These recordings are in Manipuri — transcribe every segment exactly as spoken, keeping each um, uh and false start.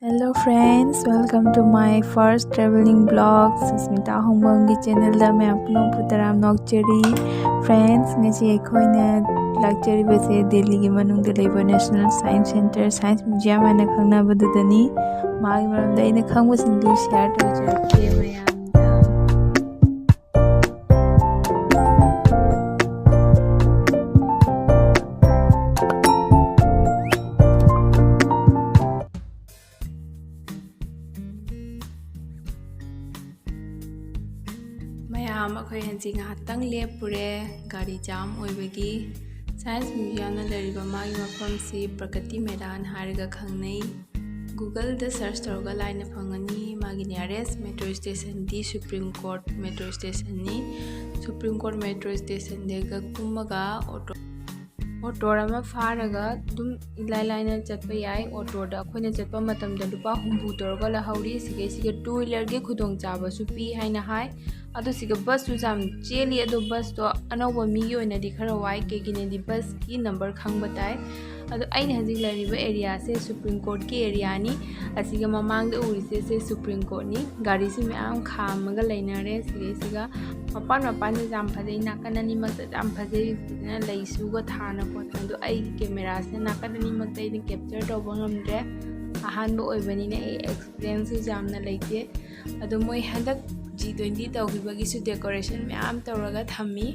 Hello friends, welcome to my first traveling vlog. Susmita ꯍꯣꯡꯕꯝꯒꯤ channelꯗ ꯃꯌꯥꯝ ꯄꯨꯝꯅꯃꯛꯄꯨ ꯇꯔꯥꯝꯅ ꯑꯣꯛꯆꯔꯤ꯫ Friends, ꯉꯁꯤ ꯑꯩꯈꯣꯏꯅ ꯂꯥꯛꯆꯔꯤꯕꯁꯦ ꯗꯦꯜꯂꯤꯒꯤ ꯃꯅꯨꯡꯗ ꯂꯩꯕ National Science Centre, Science Museum ꯍꯥꯏꯅ ꯈꯪꯅꯕꯗꯨꯗꯅꯤ꯫ ꯃꯥꯒꯤ ꯃꯔꯝꯗ ꯑꯩꯅ ꯈꯪꯕꯁꯤꯡꯗꯨ share ꯇꯧꯖꯔꯛꯀꯦ ꯃꯌꯥꯝꯗ꯫ ꯃꯌꯥꯝ, ꯑꯩꯈꯣꯏ ꯍꯧꯖꯤꯛ ꯉꯥꯏꯍꯥꯛꯇꯪ ꯂꯦꯞꯄꯨꯔꯦ ꯒꯥꯔꯤ jam ꯑꯣꯏꯕꯒꯤ꯫ Science Museumꯅ ꯂꯩꯔꯤꯕ ꯃꯥꯒꯤ ꯃꯐꯝꯁꯤ ꯄ꯭ꯔꯒꯇꯤ ꯃꯩꯗꯥꯟ ꯍꯥꯏꯔꯒ ꯈꯪꯅꯩ꯫ Googleꯗ search ꯇꯧꯔꯒ ꯂꯥꯏꯅ ꯐꯪꯒꯅꯤ꯫ ꯃꯥꯒꯤ nearest metro stationꯗꯤ Supreme Court metro stationꯅꯤ꯫ Supreme Court metro stationꯗꯒ ꯀꯨꯝꯃꯒ auto, auto ꯑꯃ ꯐꯥꯔꯒ ꯑꯗꯨꯝ ꯏꯂꯥꯏ ꯂꯥꯏꯅ ꯆꯠꯄ ꯌꯥꯏ꯫ Autoꯗ ꯑꯩꯈꯣꯏꯅ ꯆꯠꯄ ꯃꯇꯝꯗ ꯂꯨꯄꯥ ꯍꯨꯝꯐꯨ ꯇꯧꯔꯒ ꯂꯧꯍꯧꯔꯤ꯫ ꯁꯤꯒꯩꯁꯤꯒ two wheelerꯒꯤ ꯈꯨꯗꯣꯡꯆꯥꯕꯁꯨ ꯄꯤ ꯍꯥꯏꯅ ꯍꯥꯏ꯫ ꯑꯗꯣ ꯁꯤꯒ busꯁꯨ ꯌꯥꯝ ꯆꯦꯜꯂꯤ꯫ ꯑꯗꯣ busꯇꯣ ꯑꯅꯧꯕ ꯃꯤꯒꯤ ꯑꯣꯏꯅꯗꯤ ꯈꯔ ꯋꯥꯏ, ꯀꯩꯒꯤꯅꯣꯗꯤ busꯀꯤ number ꯈꯪꯕ ꯇꯥꯏ꯫ ꯑꯗꯣ ꯑꯩꯅ ꯍꯧꯖꯤꯛ ꯂꯩꯔꯤꯕ areaꯁꯦ Supreme Courtꯀꯤ areaꯅꯤ꯫ ꯑꯁꯤꯒ ꯃꯃꯥꯡꯗ ꯎꯔꯤꯁꯦ, ꯁꯦ Supreme Courtꯅꯤ꯫ ꯒꯥꯔꯤꯁꯤ ꯃꯌꯥꯝ ꯈꯥꯝꯃꯒ ꯂꯩꯅꯔꯦ꯫ ꯁꯤꯒꯩꯁꯤꯒ ꯃꯄꯥꯟ ꯃꯄꯥꯟꯗ ꯌꯥꯝ ꯐꯖꯩ, ꯅꯥꯀꯟ ꯑꯅꯤꯃꯛꯇ ꯌꯥꯝ ꯐꯖꯩ꯫ ꯐꯖꯅ ꯂꯩꯁꯨꯒ ꯊꯥꯅ ꯈꯣꯠꯅ꯫ ꯑꯗꯣ ꯑꯩꯒꯤ cameraꯁꯤꯅ ꯅꯥꯀꯟ ꯑꯅꯤꯃꯛꯇ ꯑꯩꯅ capture ꯇꯧꯕ ꯉꯝꯗ꯭ꯔꯦ, ꯑꯍꯥꯟꯕ ꯑꯣꯏꯕꯅꯤꯅ ꯑꯩ experienceꯁꯨ ꯌꯥꯝꯅ ꯂꯩꯇꯦ꯫ ꯑꯗꯣ ꯃꯣꯏ ꯍꯟꯗꯛ G twenty ꯇꯧꯈꯤꯕꯒꯤꯁꯨ decoration ꯃꯌꯥꯝ ꯇꯧꯔꯒ ꯊꯝꯃꯤ꯫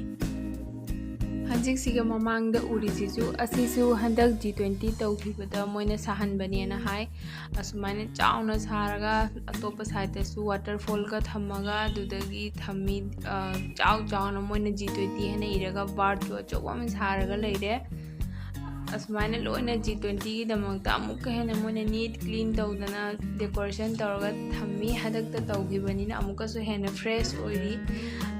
ꯍꯧꯖꯤꯛꯁꯤꯒ ꯃꯃꯥꯡꯗ ꯎꯔꯤꯁꯤꯁꯨ, ꯑꯁꯤꯁꯨ ꯍꯟꯗꯛ G twenty ꯇꯧꯈꯤꯕꯗ ꯃꯣꯏꯅ ꯁꯥꯍꯟꯕꯅꯦꯅ ꯍꯥꯏ꯫ ꯑꯁꯨꯃꯥꯏꯅ ꯆꯥꯎꯅ ꯁꯥꯔꯒ ꯑꯇꯣꯞꯄ sideꯇꯁꯨ waterfallꯒ ꯊꯝꯃꯒ ꯑꯗꯨꯗꯒꯤ ꯊꯝꯃꯤ꯫ ꯑ, ꯆꯥꯎ ꯆꯥꯎꯅ ꯃꯣꯏꯅ G twenty ꯍꯥꯏꯅ ꯏꯔꯒ birdꯁꯨ ꯑꯆꯧꯕ ꯑꯃ ꯁꯥꯔꯒ ꯂꯩꯔꯦ꯫ ꯑꯁꯨꯃꯥꯏꯅ ꯂꯣꯏꯅ G twentyꯒꯤꯗꯃꯛꯇ ꯑꯃꯨꯛꯀ ꯍꯦꯟꯅ ꯃꯣꯏꯅ neat clean ꯇꯧꯗꯅ decoration ꯇꯧꯔꯒ ꯊꯝꯃꯤ꯫ ꯍꯟꯗꯛꯇ ꯇꯧꯈꯤꯕꯅꯤꯅ ꯑꯃꯨꯛꯀꯁꯨ ꯍꯦꯟꯅ fresh ꯑꯣꯏꯔꯤ꯫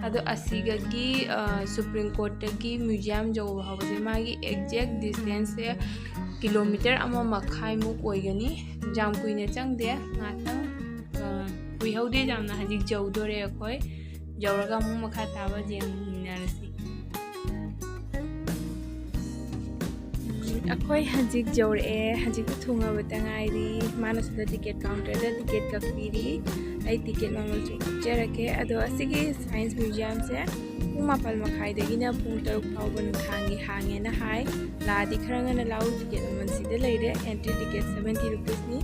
ꯑꯗꯣ ꯑꯁꯤꯗꯒꯤ, ꯑ, Supreme Courtꯇꯒꯤ museum ꯌꯧꯕ ꯐꯥꯎꯕꯁꯦ ꯃꯥꯒꯤ exact distanceꯁꯦ kilometre ꯑꯃ ꯃꯈꯥꯏꯃꯨꯛ ꯑꯣꯏꯒꯅꯤ꯫ ꯌꯥꯝ ꯀꯨꯏꯅ ꯆꯪꯗꯦ, ꯉꯥꯛꯇꯪ, ꯑ, ꯀꯨꯏꯍꯧꯗꯦ ꯌꯥꯝꯅ꯫ ꯍꯧꯖꯤꯛ ꯌꯧꯗꯣꯔꯦ ꯑꯩꯈꯣꯏ꯫ ꯌꯧꯔꯒ ꯑꯃꯨꯛ ꯃꯈꯥ ꯇꯥꯕ ꯌꯦꯡꯃꯤꯟꯅꯔꯁꯤ꯫ ꯑꯩꯈꯣꯏ ꯍꯧꯖꯤꯛ ꯌꯧꯔꯛꯑꯦ, ꯍꯧꯖꯤꯛꯇ ꯊꯨꯡꯉꯕꯇ ꯉꯥꯏꯔꯤ꯫ ꯃꯥꯅ ꯁꯤꯗ ꯇꯤꯀꯦꯠ ꯀꯥꯎꯟꯇꯔꯗ ꯇꯤꯀꯦꯠ ꯀꯛꯄꯤꯔꯤ꯫ ꯑꯩ ꯇꯤꯀꯦꯠ ꯃꯃꯜꯁꯨ ꯀꯛꯆꯔꯛꯀꯦ꯫ ꯑꯗꯣ ꯑꯁꯤꯒꯤ ꯁꯥꯏꯟꯁ ꯃ꯭ꯌꯨꯖꯤꯌꯝꯁꯦ ꯄꯨꯡ ꯃꯥꯄꯜ ꯃꯈꯥꯏꯗꯒꯤꯅ ꯄꯨꯡ ꯇꯔꯨꯛ ꯐꯥꯎꯕ ꯅꯨꯡꯗꯥꯡꯒꯤ ꯍꯥꯡꯉꯦꯅ ꯍꯥꯏ꯫ ꯂꯥꯛꯑꯗꯤ ꯈꯔ ꯉꯟꯅ ꯂꯥꯛꯎ꯫ ꯇꯤꯀꯦꯠ ꯃꯃꯜ ꯁꯤꯗ ꯂꯩꯔꯦ꯫ ꯑꯦꯟꯇ꯭ꯔꯤ ꯇꯤꯀꯦꯠ ꯁꯕꯦꯟꯇꯤ ꯔꯨꯄꯤꯁꯅꯤ꯫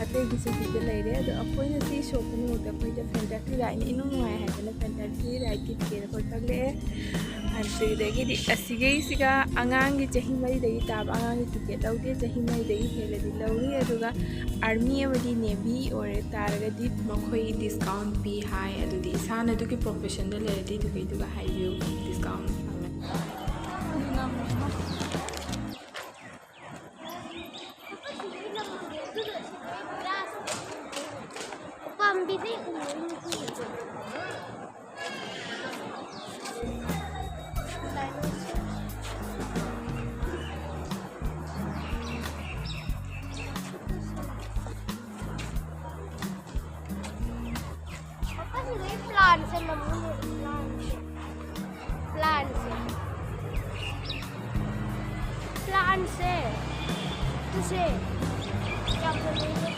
ꯑꯇꯩꯒꯤꯁꯨ ꯁꯤꯗ ꯂꯩꯔꯦ꯫ ꯑꯗꯣ ꯑꯩꯈꯣꯏꯅ ꯁꯤ ꯁꯣꯛꯄ ꯅꯨꯃꯤꯠꯇ ꯑꯩꯈꯣꯏꯗ ꯐꯦꯟꯇꯥꯁꯤ ꯔꯥꯏꯗꯅ ꯏꯅꯨꯡ ꯅꯨꯡꯉꯥꯏ ꯍꯥꯏꯗꯅ ꯐꯦꯟꯇꯥꯁꯤ ꯔꯥꯏꯗꯀꯤ ꯇꯤꯀꯦꯠ ꯑꯩꯈꯣꯏ ꯀꯛꯂꯛꯑꯦ꯫ ꯑꯗꯨꯗꯒꯤꯗꯤ ꯑꯁꯤꯒꯩꯁꯤꯒ ꯑꯉꯥꯡꯒꯤ ꯆꯍꯤ ꯃꯔꯤꯗꯒꯤ ꯇꯥꯕ ꯑꯉꯥꯡꯒꯤ ꯇꯤꯀꯦꯠ ꯂꯧꯗꯦ, ꯆꯍꯤ ꯃꯔꯤꯗꯒꯤ ꯍꯦꯜꯂꯗꯤ ꯂꯧꯏ꯫ ꯑꯗꯨꯒ ꯑꯥꯔꯃꯤ ꯑꯃꯗꯤ ꯅꯦꯚꯤ ꯑꯣꯏꯔ ꯇꯥꯔꯒꯗꯤ ꯃꯈꯣꯏ ꯗꯤꯁꯀꯥꯎꯟ ꯄꯤ ꯍꯥꯏ꯫ ꯑꯗꯨꯗꯤ ꯏꯁꯥꯅ ꯑꯗꯨꯒꯤ ꯄ꯭ꯔꯣꯐꯦꯁꯟꯗ ꯂꯩꯔꯗꯤ ꯑꯗꯨꯒꯩꯗꯨꯒ ꯍꯥꯏꯕꯤꯌꯨ, ꯗꯤꯁꯀꯥꯎꯟ ꯐꯪꯒꯅꯤ꯫ ꯎꯄꯥꯝꯕꯤꯗꯤ ꯎꯔꯦ ꯃꯈꯣꯏꯒꯤ꯫ ꯄꯄꯥ, ꯁꯤꯗꯩ ꯄ꯭ꯂꯥꯟꯁꯦ ꯃꯃꯤꯡ ꯄ꯭ꯂꯥꯟꯁꯦ꯫ ꯄ꯭ꯂꯥꯟꯁꯦ꯫ ꯄ꯭ꯂꯥꯟꯁꯦ꯫ ꯇꯨꯁꯦ꯫ ꯌꯥꯝ ꯐꯖꯩꯌꯦ꯫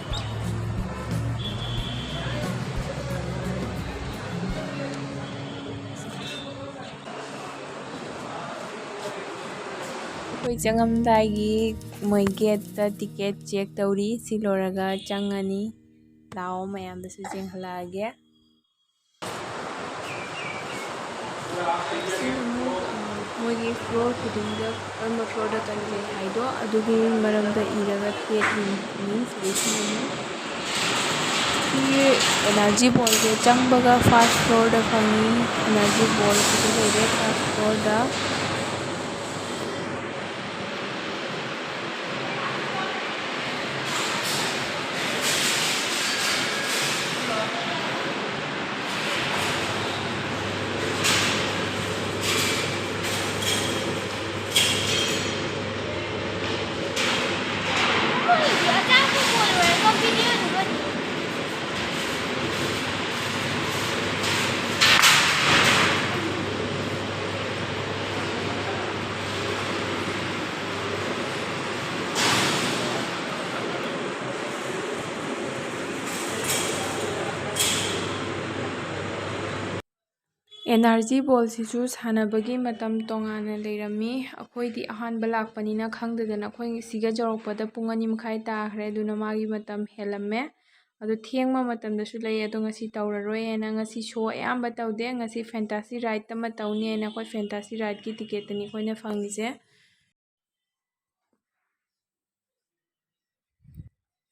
ꯑꯩꯈꯣꯏ ꯆꯪꯉꯝꯗꯥꯏꯒꯤ ꯃꯣꯏ ꯒꯦꯠꯇ ꯇꯤꯀꯦꯠ ꯆꯦꯛ ꯇꯧꯔꯤ꯫ ꯁꯤ ꯂꯣꯏꯔꯒ ꯆꯪꯉꯅꯤ꯫ ꯂꯥꯛꯑꯣ, ꯃꯌꯥꯝꯗꯁꯨ ꯌꯦꯡꯍꯜꯂꯛꯑꯒꯦ꯫ ꯁꯤ ꯑꯃꯨꯛ, ꯑ, ꯃꯣꯏꯒꯤ ꯐ꯭ꯂꯣꯔ ꯈꯨꯗꯤꯡꯗ ꯀꯔꯝꯕ ꯐ꯭ꯂꯣꯔꯗ ꯀꯔꯤ ꯂꯩ ꯍꯥꯏꯗꯣ ꯑꯗꯨꯒꯤ ꯃꯔꯝꯗ ꯏꯔꯒ ꯊꯦꯠꯂꯤꯅꯤ꯫ ꯁꯤꯗꯩꯁꯤꯗꯅꯦ꯫ ꯁꯤꯒꯤ ꯑꯦꯅꯔꯖꯤ ꯕꯣꯜꯁꯦ ꯆꯪꯕꯒ ꯐꯥꯔꯁ ꯐ꯭ꯂꯣꯔꯗ ꯐꯪꯉꯤ꯫ ꯑꯦꯅꯔꯖꯤ ꯕꯣꯜ ꯁꯤꯗ ꯂꯩꯔꯦ ꯐꯥꯔꯁ ꯐ꯭ꯂꯣꯔꯗ꯫ ꯑꯦꯟ ꯑꯥꯔ ꯖꯤ ꯕꯣꯜꯁꯤꯁꯨ ꯁꯥꯟꯅꯕꯒꯤ ꯃꯇꯝ ꯇꯣꯉꯥꯟꯅ ꯂꯩꯔꯝꯃꯤ꯫ ꯑꯩꯈꯣꯏꯗꯤ ꯑꯍꯥꯟꯕ ꯂꯥꯛꯄꯅꯤꯅ ꯈꯪꯗꯗꯅ ꯑꯩꯈꯣꯏ ꯁꯤꯒ ꯌꯧꯔꯛꯄꯗ ꯄꯨꯡ ꯑꯅꯤ ꯃꯈꯥꯏ ꯇꯥꯈ꯭ꯔꯦ, ꯑꯗꯨꯅ ꯃꯥꯒꯤ ꯃꯇꯝ ꯍꯦꯜꯂꯝꯃꯦ꯫ ꯑꯗꯣ ꯊꯦꯡꯕ ꯃꯇꯝꯗꯁꯨ ꯂꯩ, ꯑꯗꯣ ꯉꯁꯤ ꯇꯧꯔꯔꯣꯏ ꯍꯥꯏꯅ ꯉꯁꯤ ꯁꯣ ꯑꯌꯥꯝꯕ ꯇꯧꯗꯦ꯫ ꯉꯁꯤ ꯐꯦꯟꯇꯥꯁꯤ ꯔꯥꯏꯗ ꯑꯃ ꯇꯧꯅꯤ ꯍꯥꯏꯅ ꯑꯩꯈꯣꯏ ꯐꯦꯟꯇꯥꯁꯤ ꯔꯥꯏꯗꯀꯤ ꯇꯤꯀꯦꯠꯇꯅꯤ ꯑꯩꯈꯣꯏꯅ ꯐꯪꯉꯤꯁꯦ꯫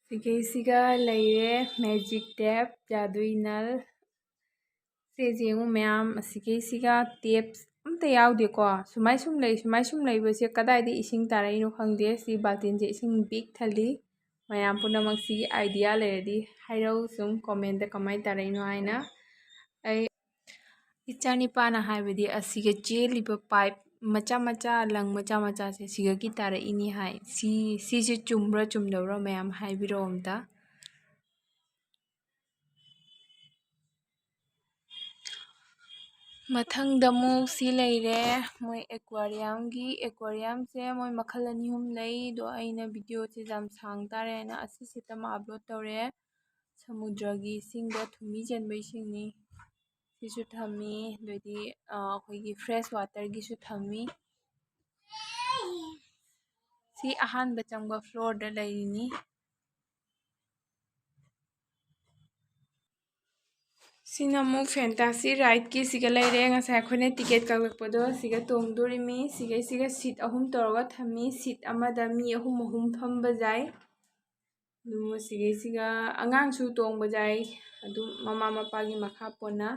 ꯁꯤꯒꯩꯁꯤꯒ ꯂꯩꯔꯦ ꯃꯦꯖꯤꯛ ꯇꯦꯞ, ꯖꯥꯗꯨꯏ ꯅꯜ꯫ ꯁꯦ ꯌꯦꯡꯉꯨ ꯃꯌꯥꯝ, ꯑꯁꯤꯒꯩꯁꯤꯒ ꯇꯦꯞꯁ ꯑꯝꯇ ꯌꯥꯎꯗꯦꯀꯣ꯫ ꯁꯨꯃꯥꯏ ꯁꯨꯝ ꯂꯩ, ꯁꯨꯃꯥꯏ ꯁꯨꯝ ꯂꯩꯕꯁꯦ ꯀꯗꯥꯏꯗ ꯏꯁꯤꯡ ꯇꯥꯔꯛꯏꯅꯣ ꯈꯪꯗꯦ꯫ ꯁꯤ ꯕꯥꯜꯇꯤꯟꯁꯦ ꯏꯁꯤꯡ ꯄꯤꯛ ꯊꯜꯂꯤ꯫ ꯃꯌꯥꯝ ꯄꯨꯝꯅꯃꯛ ꯁꯤꯒꯤ ꯑꯥꯏꯗꯤꯌꯥ ꯂꯩꯔꯗꯤ ꯍꯥꯏꯔꯛꯎ ꯁꯨꯝ ꯀꯣꯃꯦꯟꯗ ꯀꯃꯥꯏꯅ ꯇꯥꯔꯛꯏꯅꯣ ꯍꯥꯏꯅ꯫ ꯑꯩ ꯏꯆꯥꯅꯤꯄꯥꯅ ꯍꯥꯏꯕꯗꯤ ꯑꯁꯤꯒ ꯆꯦꯜꯂꯤꯕ ꯄꯥꯏꯞ ꯃꯆꯥ ꯃꯆꯥ, ꯂꯪ ꯃꯆꯥ ꯃꯆꯥꯁꯦ ꯁꯤꯒꯒꯤ ꯇꯥꯔꯛꯏꯅꯤ ꯍꯥꯏ꯫ ꯁꯤ, ꯁꯤꯁꯦ ꯆꯨꯝꯕ꯭ꯔꯥ ꯆꯨꯝꯗꯕ꯭ꯔꯥ ꯃꯌꯥꯝ ꯍꯥꯏꯕꯤꯔꯛꯑꯣ ꯑꯝꯇ꯫ ꯃꯊꯪꯗ ꯑꯃꯨꯛ ꯁꯤ ꯂꯩꯔꯦ, ꯃꯣꯏ ꯑꯦꯀ꯭ꯋꯥꯔꯤꯌꯝꯒꯤ꯫ ꯑꯦꯀ꯭ꯋꯥꯔꯤꯌꯝꯁꯦ ꯃꯣꯏ ꯃꯈꯜ ꯑꯅꯤ ꯑꯍꯨꯝ ꯂꯩ, ꯑꯗꯣ ꯑꯩꯅ ꯚꯤꯗꯤꯑꯣꯁꯦ ꯌꯥꯝ ꯁꯥꯡ ꯇꯥꯔꯦ ꯍꯥꯏꯅ ꯑꯁꯤꯁꯤꯗ ꯑꯃ ꯑꯞꯂꯣꯗ ꯇꯧꯔꯦ꯫ ꯁꯃꯨꯗ꯭ꯔꯒꯤ ꯏꯁꯤꯡꯗ ꯊꯨꯝꯃꯤ ꯆꯦꯟꯕ ꯏꯁꯤꯡꯅꯤ꯫ ꯁꯤꯁꯨ ꯊꯝꯃꯤ, ꯑꯗꯩꯗꯤ, ꯑ, ꯑꯩꯈꯣꯏꯒꯤ ꯐ꯭ꯔꯦꯁ ꯋꯥꯇꯔꯒꯤꯁꯨ ꯊꯝꯃꯤ꯫ ꯁꯤ ꯑꯍꯥꯟꯕ ꯆꯪꯕ ꯐ꯭ꯂꯣꯔꯗ ꯂꯩꯔꯤꯅꯤ꯫ ꯁꯤꯅ ꯑꯃꯨꯛ ꯐꯦꯟꯇꯥꯁꯤ ꯔꯥꯏꯗꯀꯤ ꯁꯤꯒ ꯂꯩꯔꯦ꯫ ꯉꯁꯥꯏ ꯑꯩꯈꯣꯏꯅ ꯇꯤꯀꯦꯠ ꯀꯛꯂꯛꯄꯗꯣ ꯁꯤꯒ ꯇꯣꯡꯗꯣꯔꯤꯃꯤ꯫ ꯁꯤꯒꯩꯁꯤꯒ ꯁꯤꯠ ꯑꯍꯨꯝ ꯇꯧꯔꯒ ꯊꯝꯃꯤ꯫ ꯁꯤꯠ ꯑꯃꯗ ꯃꯤ ꯑꯍꯨꯝ ꯑꯍꯨꯝ ꯐꯝꯕ ꯌꯥꯏ꯫ ꯑꯗꯨ ꯁꯤꯒꯩꯁꯤꯒ ꯑꯉꯥꯡꯁꯨ ꯇꯣꯡꯕ ꯌꯥꯏ꯫ ꯑꯗꯨꯝ ꯃꯃꯥ ꯃꯄꯥꯒꯤ ꯃꯈꯥ ꯄꯣꯟꯅ꯫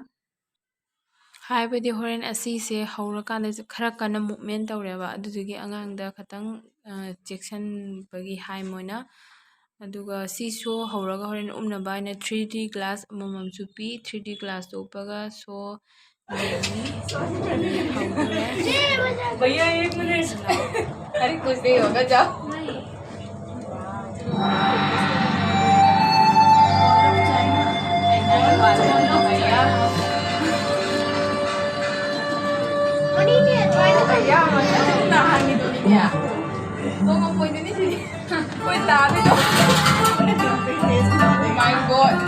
ꯍꯥꯏꯕꯗꯤ ꯍꯣꯔꯦꯟ ꯑꯁꯤꯁꯦ ꯍꯧꯔꯀꯥꯟꯗ ꯈꯔ ꯀꯟꯅ ꯃꯨꯞꯃꯦꯟ ꯇꯧꯔꯦꯕ, ꯑꯗꯨꯗꯨꯒꯤ ꯑꯉꯥꯡꯗ ꯈꯇꯪ, ꯑ, ꯆꯦꯛꯁꯤꯟꯕꯒꯤ ꯍꯥꯏ ꯃꯣꯏꯅ꯫ ꯑꯗꯨꯒ ꯁꯤ ꯁꯣ ꯍꯧꯔꯒ ꯍꯣꯔꯦꯟ ꯎꯞꯅꯕ ꯍꯥꯏꯅ ꯊ꯭ꯔꯤ ꯗꯤ ꯒ꯭ꯂꯥꯁ ꯑꯃꯃꯝꯁꯨ ꯄꯤ꯫ ꯊ꯭ꯔꯤ ꯗꯤ ꯒ꯭ꯂꯥꯁꯇꯣ ꯎꯞꯄꯒ ꯁꯣ ꯌꯦꯡꯉꯤ꯫ ꯍꯧꯗꯣꯔꯦ꯫ भैया, एक मिनट। अरे, कुछ नहीं होगा, जाओ। My God.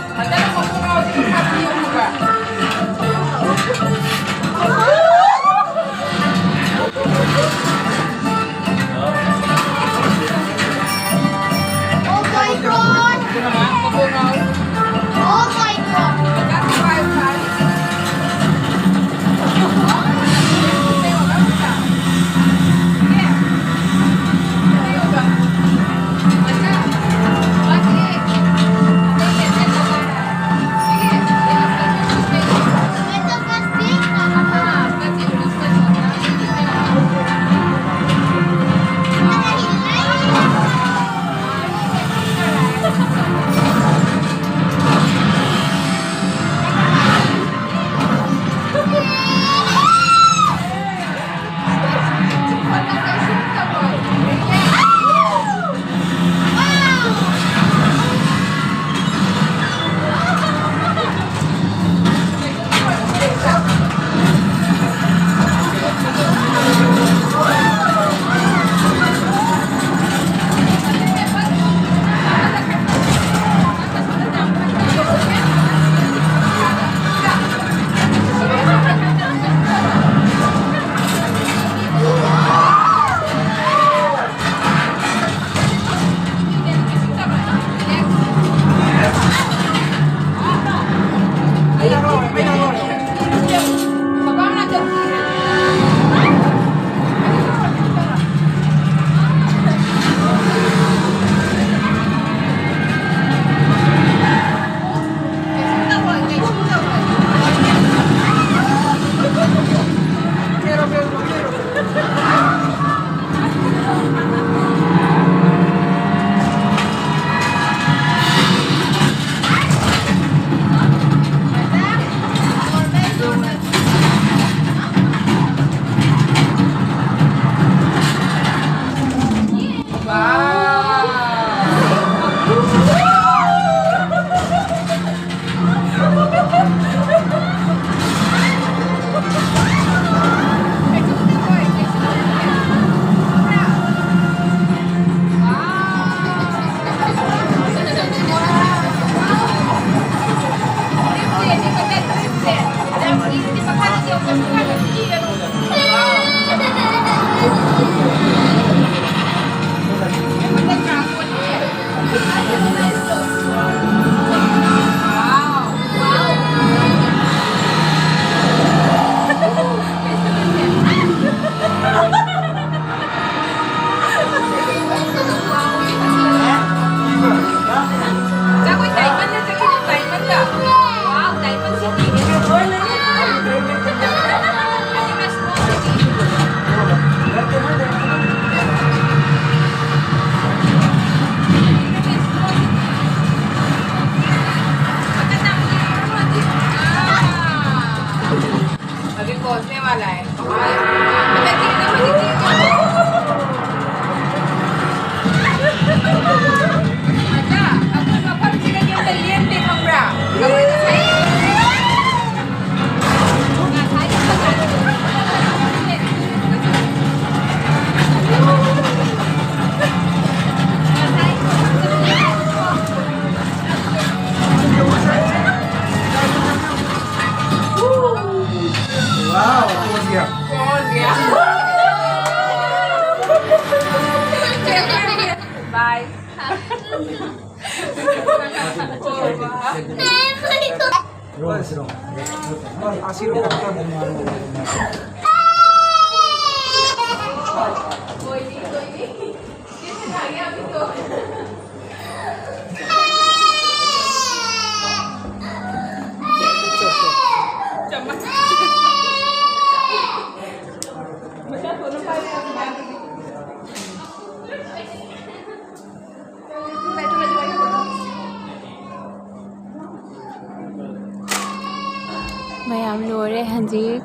ꯃꯌꯥꯝ ꯂꯣꯏꯔꯦ ꯍꯧꯖꯤꯛ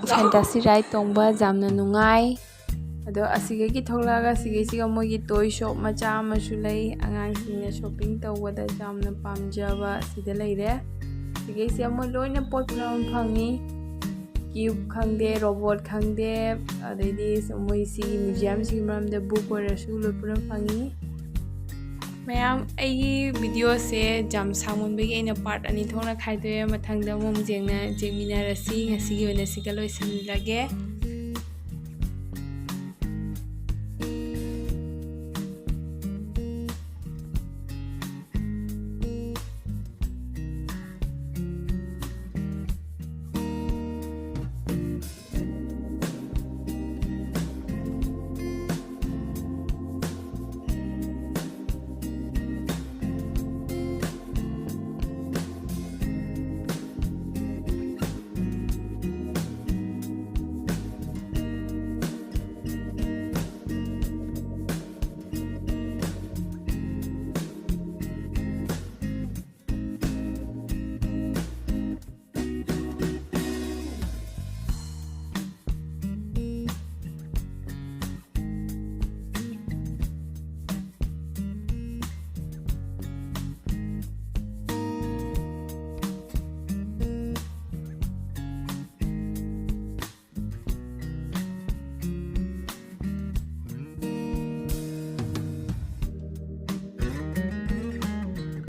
fantasy ride ꯇꯣꯡꯕ, ꯌꯥꯝꯅ ꯅꯨꯡꯉꯥꯏ꯫ ꯑꯗꯣ ꯑꯁꯤꯗꯒꯤ ꯊꯣꯛꯂꯛꯑꯒ ꯑꯁꯤꯒꯩꯁꯤꯒ ꯃꯣꯏꯒꯤ toy shop ꯃꯆꯥ ꯑꯃꯁꯨ ꯂꯩ꯫ ꯑꯉꯥꯡꯁꯤꯡꯅ shopping ꯇꯧꯕꯗ ꯌꯥꯝꯅ ꯄꯥꯝꯖꯕ ꯑꯁꯤꯗ ꯂꯩꯔꯦ꯫ ꯑꯁꯤꯒꯩꯁꯦ ꯃꯣꯏ ꯂꯣꯏꯅ ꯄꯣꯠ ꯄꯨꯝꯅꯃꯛ ꯐꯪꯉꯤ꯫ Cube ꯈꯪꯗꯦ, robot ꯈꯪꯗꯦ, ꯑꯗꯩꯗꯤ ꯁꯨꯝ ꯃꯣꯏ ꯁꯤꯒꯤ museum ꯁꯤꯒꯤ ꯃꯔꯝꯗ book ꯑꯣꯏꯔꯁꯨ ꯂꯣꯏ ꯄꯨꯝꯅꯃꯛ ꯐꯪꯉꯤ꯫ ꯃꯌꯥꯝ, ꯑꯩꯒꯤ video ꯁꯦ ꯌꯥꯝ ꯁꯥꯡꯃꯟꯕꯒꯤ ꯑꯩꯅ part ꯑꯅꯤ ꯊꯣꯛꯅ ꯈꯥꯏꯗꯣꯛꯑꯦ꯫ ꯃꯊꯪꯗ ꯑꯃꯨꯛ ꯌꯦꯡꯅ-, ꯌꯦꯡꯃꯤꯟꯅꯔꯁꯤ꯫ ꯉꯁꯤꯒꯤ ꯑꯣꯏꯅ ꯁꯤꯒ ꯂꯣꯏꯁꯤꯜꯂꯒꯦ꯫